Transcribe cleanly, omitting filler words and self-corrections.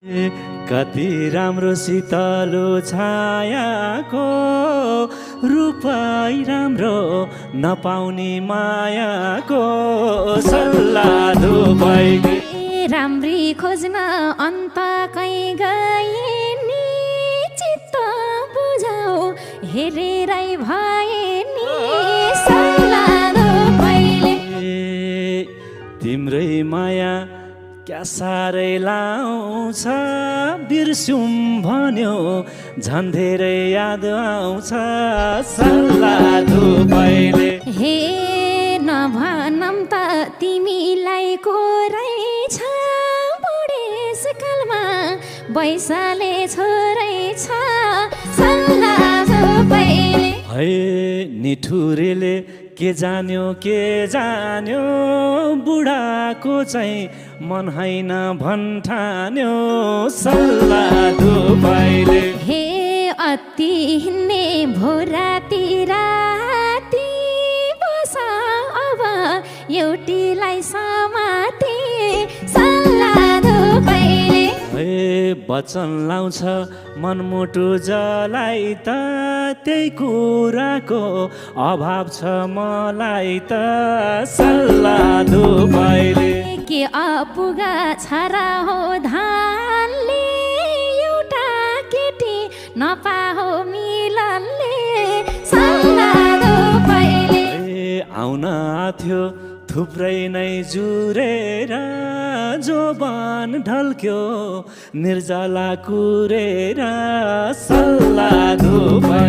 कति राम्रो शीतलो छायाको रूपै राम्रो नपाउने मायाको सल्लाह दुबैले राम्री खोज्न अन्त कहीँ गए नि चित्त बुझाऊ हेरेरै भए नि सल्लाह दुबैले तिम्रै माया क्या साह्रै लाउँछ बिर्स्यौँ भन्यो झन् धेरै याद आउँछ सल्लाह दुबैले हे नभनम त तिमीलाई को रहेछ बुढेसकालमा बैसाले छोरेछ सल्लाह दुबैले है निठुरेले के जान्यो बुढाको चाहिँ मन हैन भन्ठान्यो सल्लाह दुबैले हे अति हिँड्ने भोराती राती बस अब एउटीलाई समाते सल्लाह दुबैले हे वचन लाउँछ मनमुटु जलाई त त्यही कुराको अभाव छ मलाई त सल्लाह दुबैले के अपुगा छरा हो धानले एउटा केटी नपाहो मिलनले सल्लाह दुबैले आउन आथ्यो थुप्रै नै जुरेर जोबान ढल्क्यो निर्जला कुरेर सल्लाह दुबैले